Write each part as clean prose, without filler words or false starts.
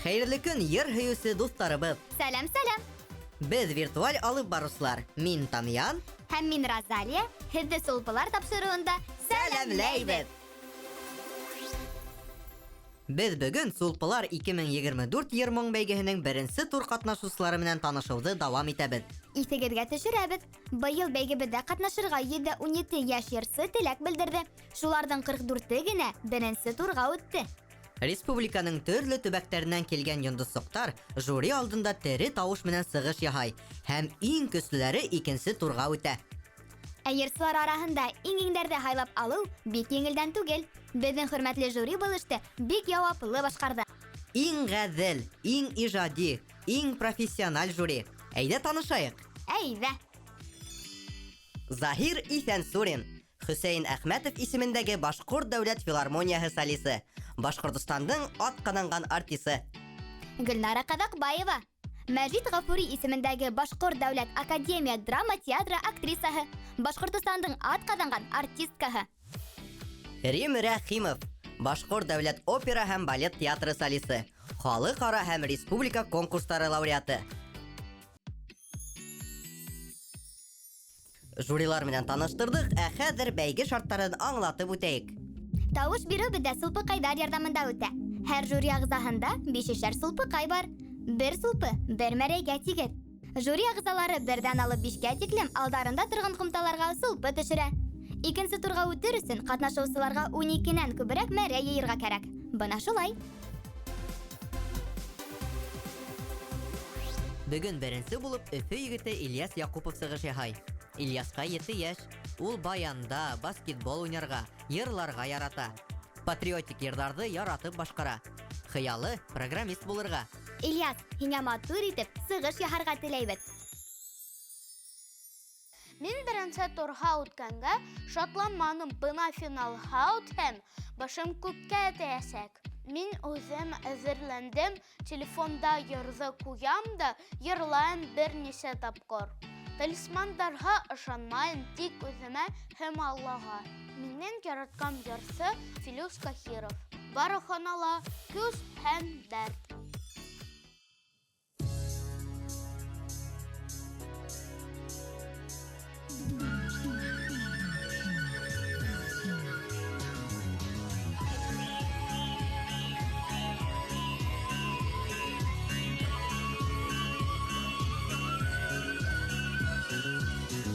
Хәйерле көн, йыр һөйөүсе дуҫтарыбыҙ! Сәләм, сәләм! Беҙ виртуаль алып барыусылар. Мин Тамьян. Һәм мин Розалия. Һеҙҙе Сулпылар тапшырыуында сәләмләйбеҙ! Беҙ бөгөн Сулпылар 2024 йыр-моң бәйгеһенең беренсе тур ҡатнашыусылары менән танышыуҙы дауам итәбеҙ. Иҫегеҙгә төшөрәбеҙ, быйыл бәйгебеҙҙә ҡатнашырға 117 йәш йырсы теләк белдерҙе. Шуларҙың 44-е генә беренсе турға үтте. Республиканың төрлө төбәктәренән килгән йондоҙсоҡтар жюри алдында тере тауыш менән сығыш яһай һәм иң көслөләре икенсе турға үтә. Ә йырсылар араһында иң-иңдәрҙе һайлап алыу бик еңелдән түгел. Беҙҙең хөрмәтле жюри был эште бик яуаплы башҡарҙы. Иң ғәҙел, иң ижади, иң профессиональ жюри. Әйҙә танышайыҡ. Әйҙә. Заһир Иҫәнсурин, Хөсәйен Әхмәтов исемендәге Башҡорт дәүләт филармонияһы солисы, Башҡортостандың атҡаҙанған артисы. Гөлнара Ҡаҙаҡбаева, Мәжит Ғафури исемендәге Башҡорт дәүләт академия драма театры актрисаһы, Башҡортостандың атҡаҙанған артисткаһы. Рим Рәхимов, Башҡорт дәүләт опера һәм балет театры солисы, халыҡ-ара һәм республика конкурстары лауреаты. Жюрилар менән таныштырҙыҡ, ә хәҙер бәйге шарттарын аңлатып үтәйек. Тауыш биреү беҙҙә сулпыҡайҙар ярҙамында үтә. Һәр жюри ағзаһында бишешәр сулпыҡай бар. Бер сулпы бер мәрәйгә тигеҙ. Жюри ағзалары берҙән алып бишкә тиклем алдарында торған ҡумталарға сулпы төшөрә. Икенсе турға үтер өсөн ҡатнашыусыларға 12-нән күберәк мәрәй йыйырға кәрәк. Бына шулай. Бөгөн беренсе булып Өфө егете Ильяс Яҡупов сығыш яһай. Ильясҡа 7 йәш. Ул баянда, баскетбол уйнарға, йырларға ярата. Патриотик йырҙарҙы яратып башҡара. Хыялы программист булырға. Ильяс, һиңә матур итеп сығыш яһарға теләйбеҙ. Мин беренсе турға үткәнгә шатланманым, бына финалға үтһәм, башым күккә тейәсәк. Мин үҙем әҙерләндем, телефонда йырҙы ҡуям да йырлайым бер нисә тапҡыр. Талисмандарға ышанмайым, тик үҙемә һәм Аллаға. Минең яратҡан йырсы Филүс Каһиров. Барыһына ла көс һәм дәрт.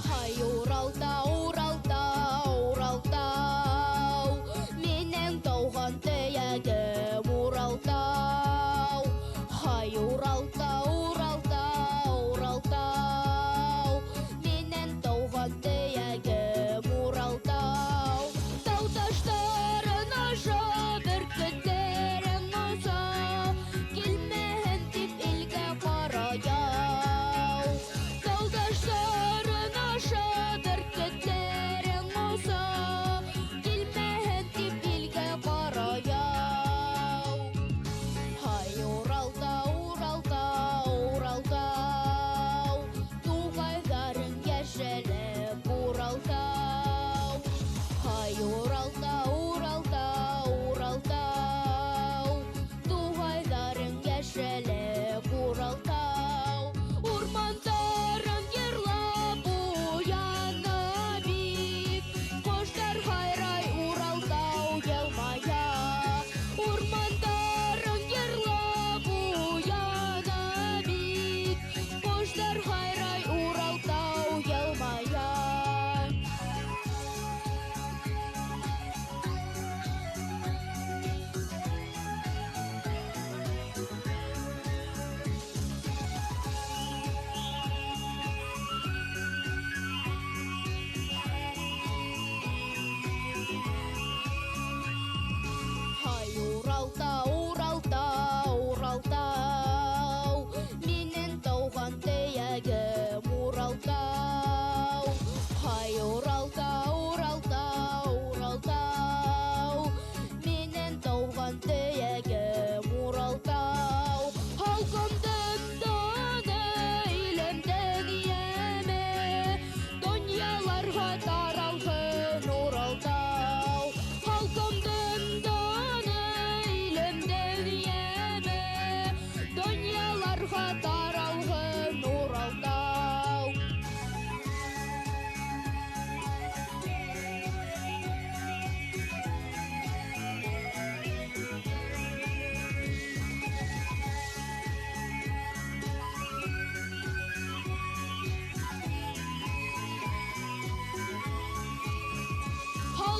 Һай, Уралтау, Уралтау, Уралтау, минең тыуған төйәгем Уралтау.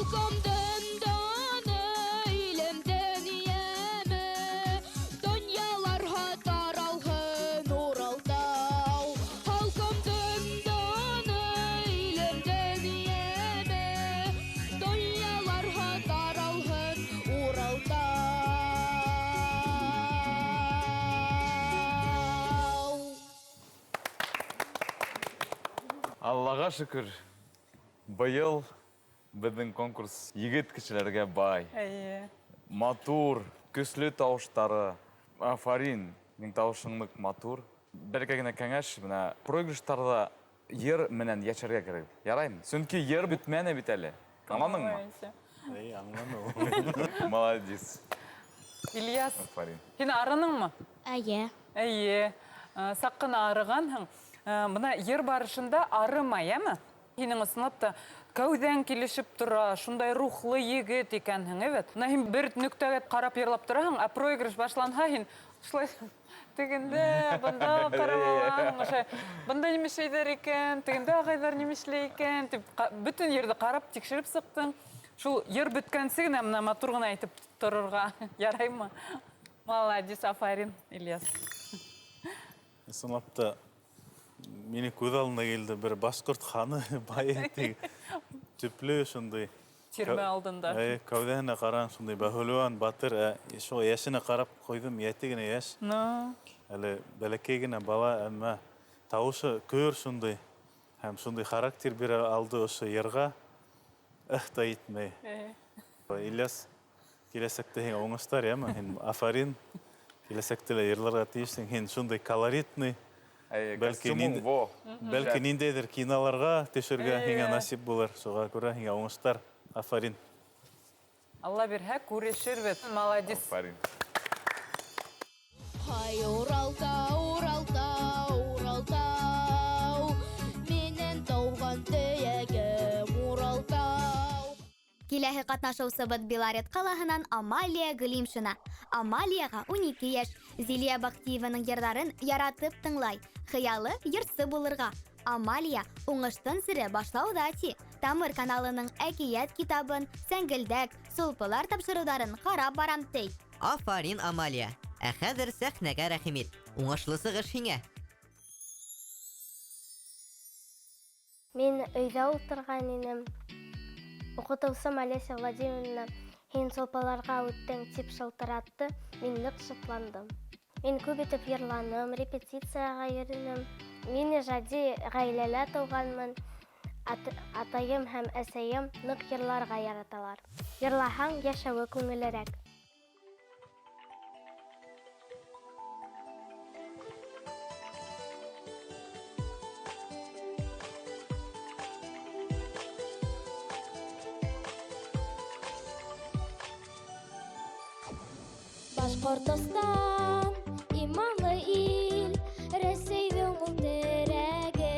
Халҡымдың даны, илемдең йәме, донъяларға таралһын Уралтау. Халҡымдың даны, илемдең йәме, донъяларға таралһын Уралтау. Аллаға шөкөр, быйыл беҙҙең конкурс егет кешеләргә бай. Әйе. Матур, көслө тауыштары. Афарин, һинең тауышың ныҡ матур. Бәләкәй генә кәңәш, бына проигрыштарҙа йыр менән йәшәргә кәрәк. Яраймы? Сөнки йыр бөтмәне бит әле. Аңланыңмы? Әй, аңланым. Молодец. Ильяс, Афарин. һин арыныңмы? Әйе. Әйе. Саҡ ҡына арығанһың. Бына йыр барышында арымай, әме? Һинең ысынлап та кәүҙәң килешеп тора, шундай рухлы егет икәнһең, әйбәт. Бына һин бер нөктәгә ҡарап йырлап тораһың, ә проигрыш башланһа, һин шулай тегендә, бында ҡарап алаһың, ошо бында нимә эшләйҙәр икән, тегендә ағайҙар нимә эшләй икән, тип бөтөн ерҙе ҡарап, тикшереп сыҡтың. Шул йыр бөткәнсе генә бына матур ғына әйтеп торорға яраймы? Молодец, афарин, Ильяс. Ысынлап та, мине күҙ алдына килде бер башҡорт ханы байы тип төплө шундай. Тирмә алдында. Әй, кәүҙәһенә ҡаран шундай бәһлеүән батыр, шул йәшенә ҡарап ҡуйҙым, йәте генә йәш. Ну. Әле бәләкәй генә бала, әммә тауышы көр шундай һәм шундай характер бирә алды ошо йырға. Ых та итмәй. Ильяс, киләсәктә һиңә уңыштар, яме? Һин афарин, киләсәктә лә йырларға тейешһең. Һин шундай колоритный. Әй, Бәлки костюмың во. Бәлки ниндәйҙер киноларға төшөргә һиңә насип булыр. Шуға күрә һиңә уңыштар. Афарин. Алла бирһә, күрешербеҙ. Молодец. Афарин. Һай, Уралтау, Уралтау, Уралтау, минең тыуған төйәгем Уралтау. Киләһе ҡатнашыусыбыҙ Белорет ҡалаһынан Амалия Гөлимшина. Амалияға 12 йәш. Зилия Бахтиеваның йырҙарын яратып тыңлай. Хыялы йырсы булырға. Амалия уңыштың сере башлауҙа ти. Тамыр каналының әкиәт китабын, сәңгелдәк, сулпылар тапшырыуҙарын ҡарап барам ти. Афарин, Амалия. Ә хәҙер сәхнәгә рәхим ит. Уңышлы сығыш һиңә. Мин өйҙә ултырған инем. Уҡытыусым Олеся Владимировна, һин сулпыларға үттең, тип шылтыратты. Мин ныҡ шатландым. Мин күп итеп йырланым, репетицияға йөрөнөм. Мин ижади ғаиләлә тыуғанмын. Атайым һәм әсәйем ныҡ йырларға яраталар. Йырлаһаң, йәшәүе күңеллерәк. Башҡортостан, иманлы ил, Рәсәйҙең ул терәге.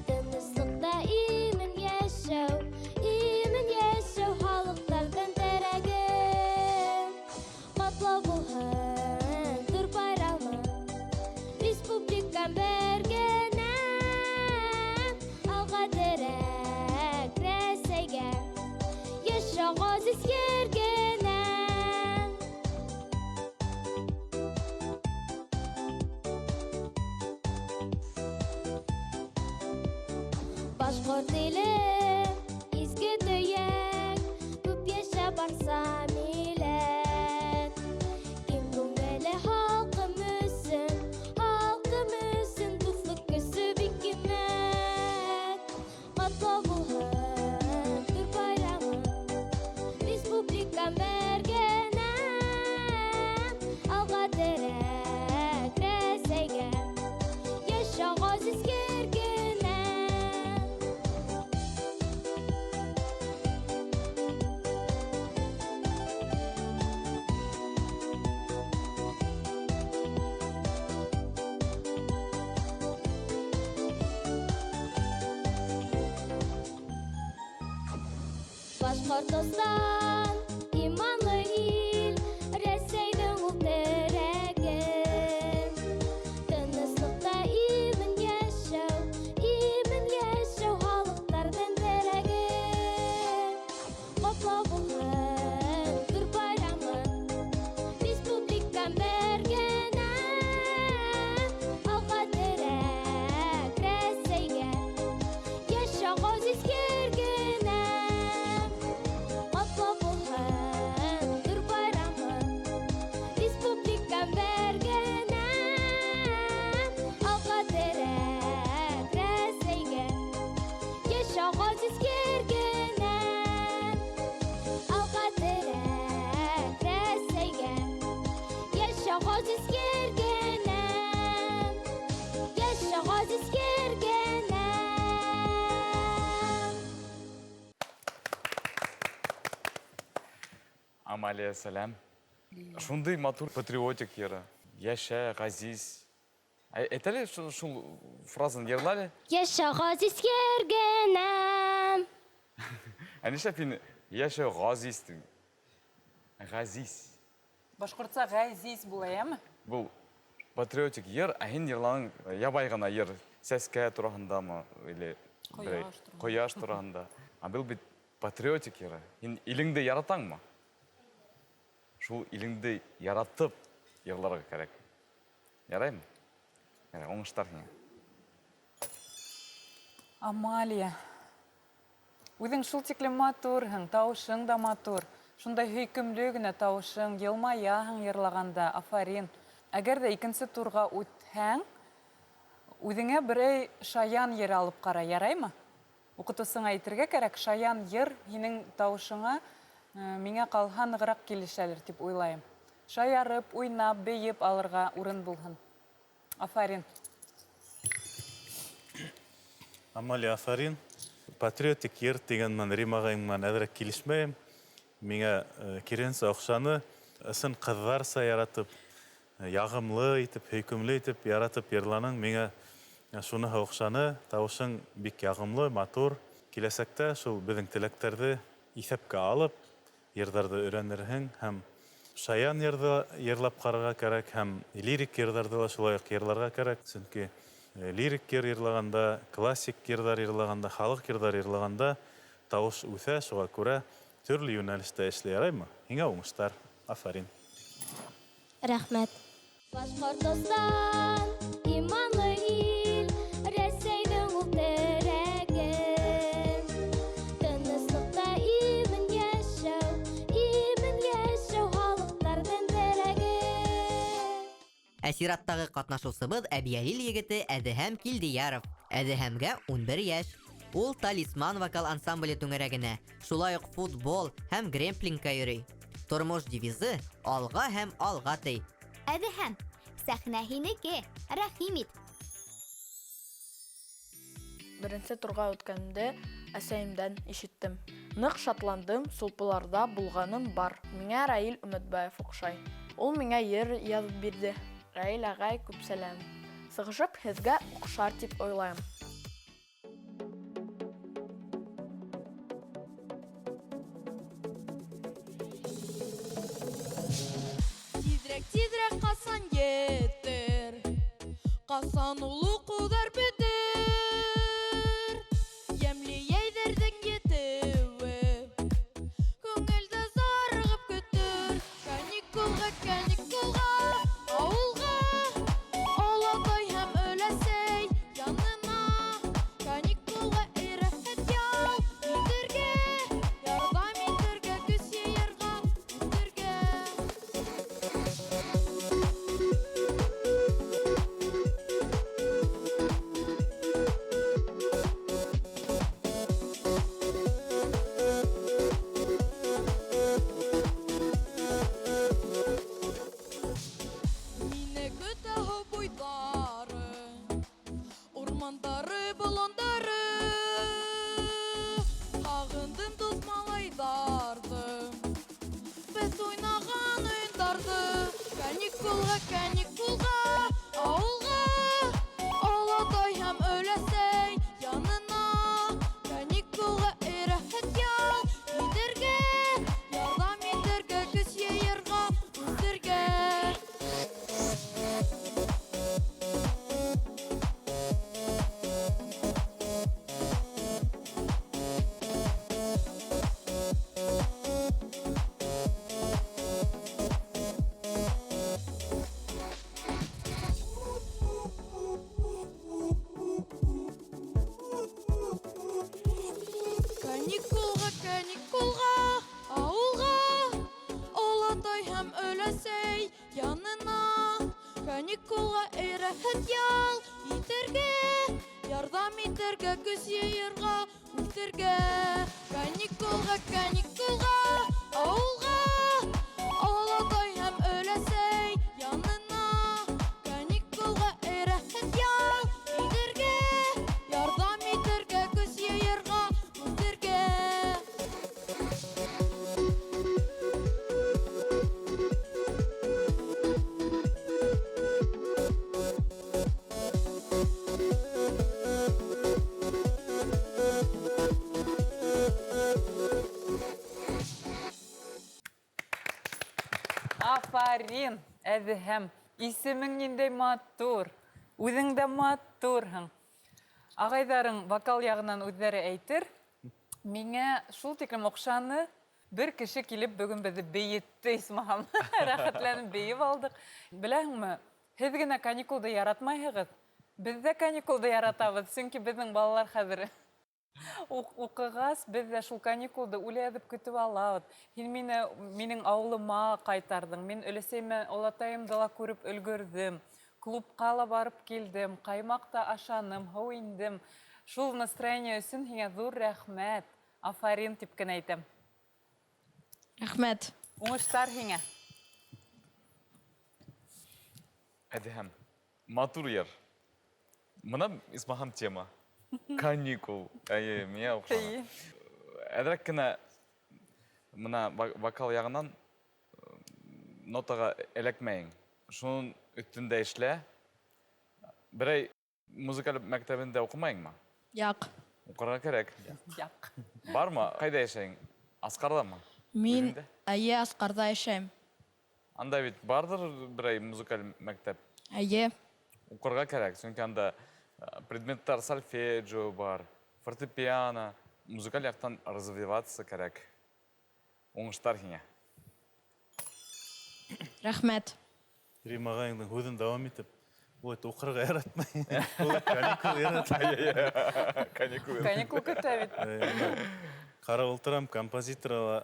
Тыныслыҡта имен йәшәү, имен йәшәү халыҡтарҙың терәге. Ҡотлау булһын ҙур байрамы, республикам бер генә. Алға терәк Рәсәйгә, йәшә ғәзиз ер генә. Башҡорт иле, изге төйәк, күп йәшә барса милләт. Киң күңелле халҡым өсөн, халҡым өсөн дуҫлыҡ көсө бик ҡиммәт. Ҡотлау булһын ҙур байрамы, республикам бер генә. Алға терәк Рәсәйгә, йәшә ғәзиз ер генә. Башҡортостан, иманлы ил, Рәсәйҙең ул терәге. Тыныслыҡта имен йәшәү, имен йәшәү халыҡтарҙың терәге. Яшә ғәзиз ергенәм, Алға терәк Рәсәйгә. Яшә ғәзиз ергенәм, Яшә ғәзиз ергенәм. Амалия, сәләм. Шундай матур патриотик йыры. Яшә, ғәзиз. Әйт әле шул фразаны йырла әле. Яшә ғәзиз ергенәм. Ә нишләп һин яшә ғәзиз тиң? Ғәзиз. Башҡортса ғәзиз була, йәме? Был патриотик йыр, ә һин йырланың ябай ғына йыр. Сәскә тураһындамы или Ҡояш тураһында. Ҡояш тураһында. Ә был бит патриотик йыры. Һин илеңде яратаңмы? Шул илеңде яратып йырларға кәрәк. Яраймы? Ярай, уңыштар һиңә. Амалия, үҙең шул тиклем матурһың, тауышың да матур. Шундай һөйкөмлө генә тауышың, йылмаяһың йырлағанда, афарин. Әгәр ҙә икенсе турға үтһәң, үҙеңә берәй шаян йыр алып ҡара, яраймы? Уҡытыусыңа әйтергә кәрәк, шаян йыр һинең тауышыңа миңә ҡалһа нығыраҡ килешәлер тип уйлайым. Шаярып, уйнап, бейеп алырға урын булһын. Афарин. Амалия, афарин. Патриотик йыр тигән менән Рим ағайым менән әҙерәк килешмәйем. Миңә киренсә оҡшаны, ысын ҡыҙҙарса яратып, яғымлы итеп, һөйкөмлө итеп яратып йырланың. Миңә шуныһы оҡшаны, тауышың бик яғымлы, матур. Киләсәктә шул беҙҙең теләктәрҙе иҫәпкә алып, йырҙарҙы өйрәнерһең һәм шаян йырҙы йырлап ҡарарға кәрәк, һәм лирик йырҙарҙы ла шулай уҡ йырларға кәрәк, сөнки лирик йыр йырлағанда, классик йырҙар йырлағанда, халыҡ йырҙар йырлағанда тауыш үҫә, шуға күрә төрлө йүнәлештә эшләй, яраймы? Һиңә уңыштар. Афарин. Рәхмәт. Башҡортостан, иманлы ил, Рәсәйҙең ул терәге. Тыныслыҡта имен йәшәү, имен йәшәү халыҡтарҙың терәге. Ә сираттағы ҡатнашыусыбыҙ Әбйәлил егете Әҙеһәм Килдейәров. Әҙеһәмгә 11 йәш. Ул Талисман вокал ансамбле түңәрәгенә, шулай уҡ футбол һәм гремплингка йөрөй. Тормош девизы алға һәм алға ти. Әҙеһәм, сәхнә һинеке, рәхим ит. Беренсе турға үткәнде әсәйемдән ишеттем. Ныҡ шатландым, сулпыларҙа булғаным бар. Миңә Раил Өмөтбаев оҡшай. Ул миңә йыр яҙып бирҙе. Раил ағай, күп сәләм. Сығышып һеҙгә оҡшар тип уйлайым. Тиҙерәк, тиҙерәк ҡасан етер, ҡасан ул уҡыуҙар бөтөр. Йәмле йәйҙәрҙең етеүе күңелде зарығып көтөр. Каникулға, каникулға, ауылға, олатай һәм өләсәй янына. Каникулға рәхәт ял итергә, ярҙам итергә, көс йыйырға, үтергә. Мине көтә һыу буйҙары, урмандары, болондары. Һағындым дуҫ малайҙарҙы, беҙ уйнаған уйындарҙы. Каникулға, каникулға, ауылға, олатай һәм өләсәй янына. Каникулға рәхәт ял итергә, ярҙам итергә, көс йыйырға, үҫергә. Каникулға, каникулға, ауылға, олатай һәм өләсәй янына. Каникулға рәхәт ял итергә, ярҙам итергә, көс йыйырға, үҫергә. итергә. Каникулға, каникулға, ауылға, олатай һәм өләсәй янына. Каникулға рәхәт ял итергә, ярҙам итергә, көс йыйырға, үҫергә. Афарин, Әҙһәм. Исемең ниндәй матур. Үҙең дә матурһың. Ағайҙарың вокал яғынан үҙҙәре әйтер. Миңә шул тиклем оҡшаны. Бер кеше килеп бөгөн беҙҙе бейетте, исмаһам. Рәхәтләнеп бейеп алдыҡ. Беләһеңме, һеҙ генә каникулды яратмайһығыҙ. Беҙ ҙә каникулды яратабыҙ, сөнки беҙҙең балалар хәҙер уҡығас, беҙ ҙә шул каникулды үләҙеп көтөп алабыҙ. Һин мине минең ауылыма ҡайтарҙың. Мин өләсәйемә, олатайымды ла күреп өлгөрҙөм. Клубҡа ла барып килдем, ҡаймаҡ та ашаным, һыу индем. Шул настроение өсөн һиңә ҙур рәхмәт. Афарин тип кенә әйтәм. Рәхмәт. Уңыштар һиңә. Әҙһәм, матур йыр. Бына исмаһам тема. Каникул. Әйе, миңә оҡшаны. Әҙерәк кенә бына вокал яғынан нотаға эләкмәйең. Шуның өҫтөндә эшлә. Берәй музыкаль мәктәбендә уҡымайыңмы? Яҡ. Уҡырға кәрәк. Яҡ. Бармы? Ҡайҙа йәшәйең? Асҡарҙамы? Мин, Үҙеңдә? әйе, Асҡарҙа йәшәйем. Анда бит барҙыр берәй музыкаль мәктәп. Әйе. Уҡырға кәрәк, сөнки анда предметтар сольфеджио бар, фортепиано, музыкаль яҡтан развиваться кәрәк. Уңыштар һиңә. Рәхмәт. Рим ағайыңдың һүҙен дауам итеп, ул әйтте, уҡырға яратмай. Ул каникул ярата. Каникул. Каникул көтә бит. Ҡарап ултырам, композитор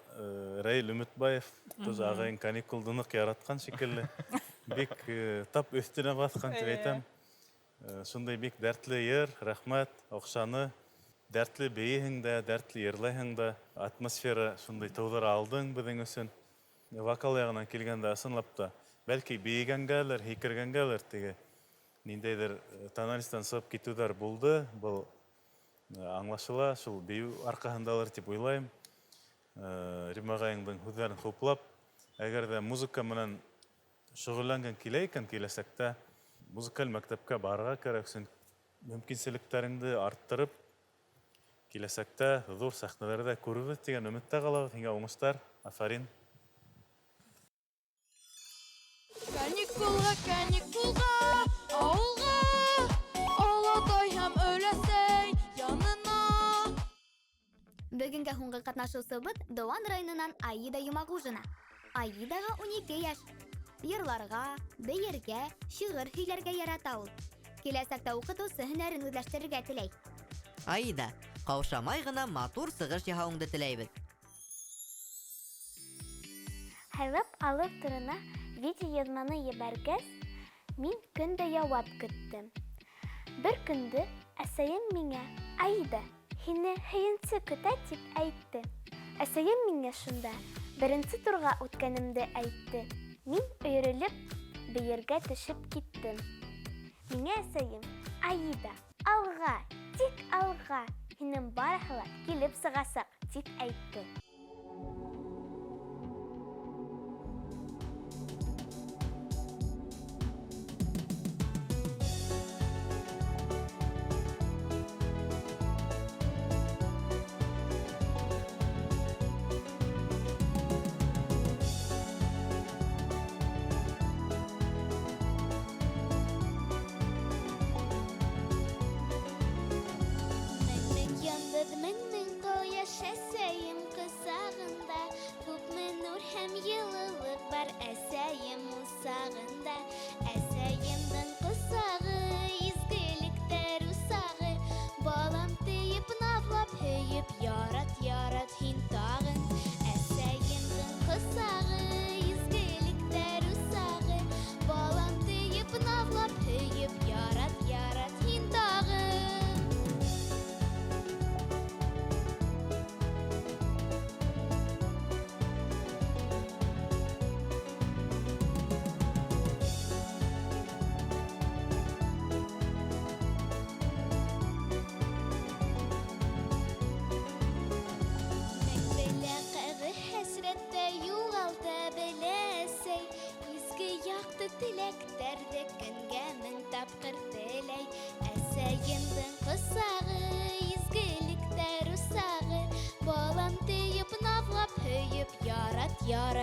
Раил Өмөтбаев тоже ағайың каникулды ныҡ яратҡан шикелле. Бик тап өҫтөнә баҫҡан тип әйтәм. Шундай бик дәртле йыр, рәхмәт, оҡшаны. Дәртле бейеһең дә, дәртле йырлайһың да. Атмосфера шундай тыуҙыра алдың беҙҙең өсөн. Вокал яғынан килгәндә ысынлап та, бәлки бейегәнгәлер, һикергәнгәлер теге ниндәйҙер тональностан сығып китеүҙәр булды. Был аңлашыла, шул бейеү арҡаһындалыр тип уйлайым. Рим ағайыңдың һүҙҙәрен хуплап, әгәр ҙә музыка менән шөғөлләнгән килә икән, киләсәктә музыкаль мәктәпкә барырға кәрәк, сөнки мөмкинселектәреңде арттырып, киләсәктә ҙур сәхнәләрҙә күрербеҙ тигән өмөттә ҡалабыҙ. Һиңә уңыштар, афарин. Каникулға, каникулға, ауылға, олатай һәм өләсәй янына. Бөгөнгә һуңғы ҡатнашыусыбыҙ Дыуан районынан Аида Йомағужина. Аидаға 12 йәш. Йырларға, бейергә, шиғыр һөйләргә ярата ул. Киләсәктә уҡытыусы һөнәрен үҙләштерергә теләй. Аида, ҡаушамай ғына матур сығыш яһауыңды теләйбеҙ. Һайлап алыу турына видеояҙманы ебәргәс, мин көн дә яуап көттөм. Бер көндө әсәйем миңә: Аида, һине һөйөнсө көтә, тип әйтте. Әсәйем миңә шунда беренсе турға үткәнемде әйтте. Мин өйрөлөп бейергә төшөп киттем. Миңә әсәйем: Аида, алға, тик алға, һинең барыһы ла килеп сығасаҡ, тип әйтте. Мең-мең йондоҙ, мең-мең ҡояш, әсәйем ҡыса.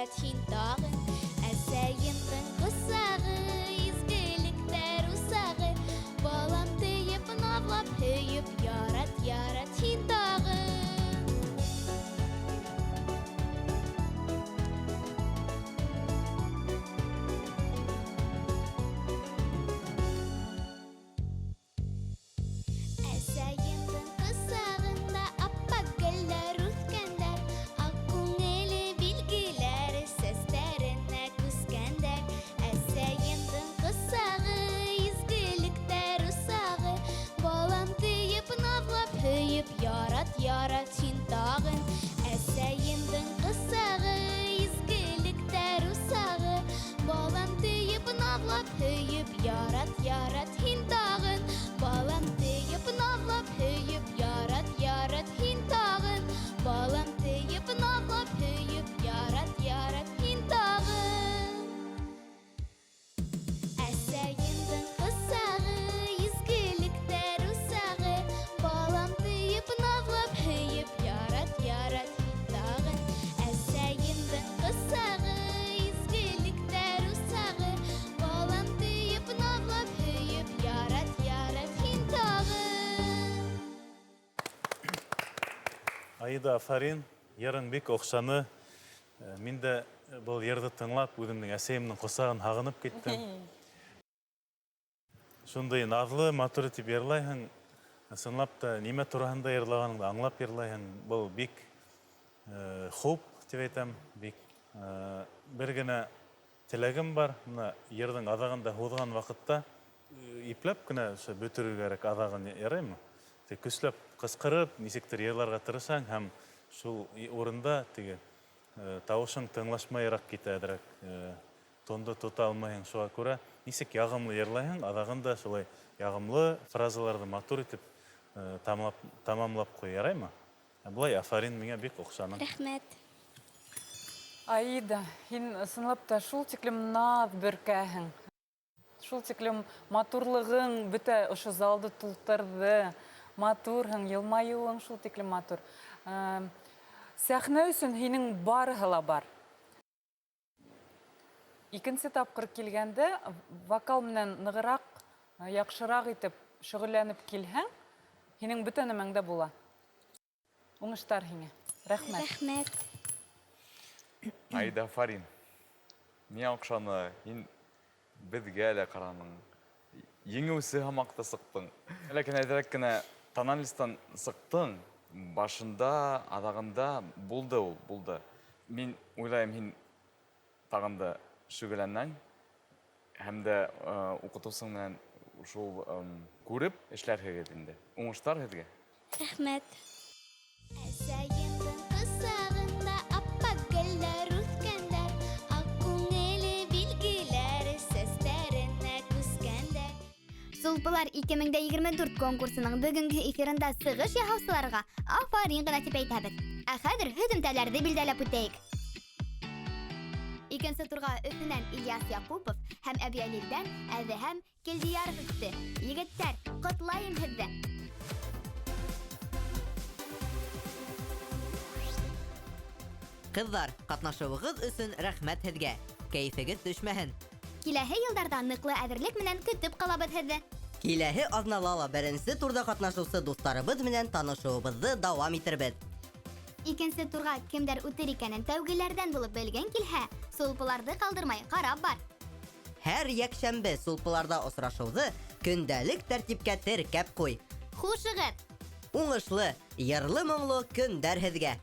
ярат һин тагын. Әсәемдең ҡосағы, изгелектәр усағы, Балам тиеп наҙлап һөйөп ярат, ярат һин тагын. Әсәемдең ҡосағында аппаҡ гөлдәр үҫкәндәр, Аҡ күңеле билгеләре сәстәренә күскәндәр. Әсәемдең ҡосағы, изгелектәр усағы, Балам тиеп наҙлап һөйөп ярат, ярат һин тагын. Әсәемдең ҡосағы, изгелектәр усағы, Балам тиеп наҙлап һөйөп ярат, ярат һин тагын. Балам тиеп наҙлап һөйөп ярат, ярат һин тагын. Балам тиеп наҙлап һөйөп ярат, ярат һин тагын. Әсәемдең ҡосағы, изгелектәр усағы, Балам тиеп наҙлап һөйөп ярат, ярат һин тагын. Әсәемдең ҡосағы, изгелектәр усағы, Балам тиеп наҙлап һөйөп ярат, ярат һин тагын. Аида, афарин, йырың бик оҡшаны. Мин дә был йырҙы тыңлап, үҙемдең әсәйемдең ҡосағын һағынып киттем. Шундай наҙлы, матур итеп йырлайһың. Ысынлап та нимә тураһында йырлағаныңды аңлап йырлайһың. Был бик хуп тип әйтәм, бик бер генә теләгем бар. Бына йырҙың аҙағында һуҙған ваҡытта ипләп кенә ошо бөтөрөр кәрәк аҙағын, яраймы? Тик көсләп ҡысҡырып, нисектер йырларға тырышаң һәм шул урында теге тауышың тыңлашмайыраҡ китә әҙерәк, тонды тота алмайһың. Шуға күрә нисек яғымлы йырлайһың, аҙағында шулай яғымлы фразаларҙы матур итеп тамамлап ҡуй, яраймы? Ә былай афарин, миңә бик оҡшаны. Рәхмәт. Аида, һин ысынлап та шул тиклем наҙ бөркәһең. Шул тиклем матурлығың бөтә ошо залды тултырҙы. Матурһың, йылмайыуың шул тиклем матур. Сәхнә өсөн һинең барыһы ла бар. Икенсе тапҡыр килгәндә вокал менән нығыраҡ, яҡшыраҡ итеп шөғөлләнеп килһәң, һинең бөтә нәмәң дә була. Уңыштар һиңә. Рәхмәт. Рәхмәт. Аида, афарин. Миңә оҡшаны, һин беҙгә лә ҡараның. Еңеүсе һымаҡ та сыҡтың. Ләкин әҙерәк кенә тональностан сыҡтың, башында, аҙағында булды ул, булды. Мин уйлайым, һин тағын да шөғөлләнәң һәм дә уҡытыусың менән шул күреп эшләрһегеҙ инде. Уңыштар һеҙгә. Рәхмәт. Әсәйемдең ҡосағында аппаҡ гөлдәр үҫкәндәр, Аҡ күңеле билгеләре сәстәренә күскәндәр. Сулпылар ике мең дә егерме дүрт конкурсының бөгөнгө эфирында сығыш яһаусыларға афарин ғына тип әйтәбеҙ. Ә хәҙер һөҙөмтәләрҙе билдәләп үтәйек. Икенсе турға Өфөнән Ильяс Яҡупов һәм Әбйәлилдән Әҙеһәм Килдияров үтте. Егеттәр, ҡотлайым һеҙҙе! Ҡыҙҙар, ҡатнашыуығыҙ өсөн рәхмәт һеҙгә. Кәйефегеҙ төшмәһен. Киләһе йылдарҙа ныҡлы әҙерлек менән көтөп ҡалабыҙ һеҙҙе. Киләһе аҙнала ла беренсе турҙа ҡатнашыусы дуҫтарыбыҙ менән танышыуыбыҙҙы дауам итербеҙ. Икенсе турға кемдәр үтер икәнен тәүгеләрҙән булып белгән килһә, сулпыларҙы ҡалдырмай ҡарап бар. Һәр йәкшәмбе сулпыларҙа осрашыуҙы көндәлек тәртипкә теркәп ҡуй. Хушығыҙ! Уңышлы, йырлы-моңло көндәр һеҙгә!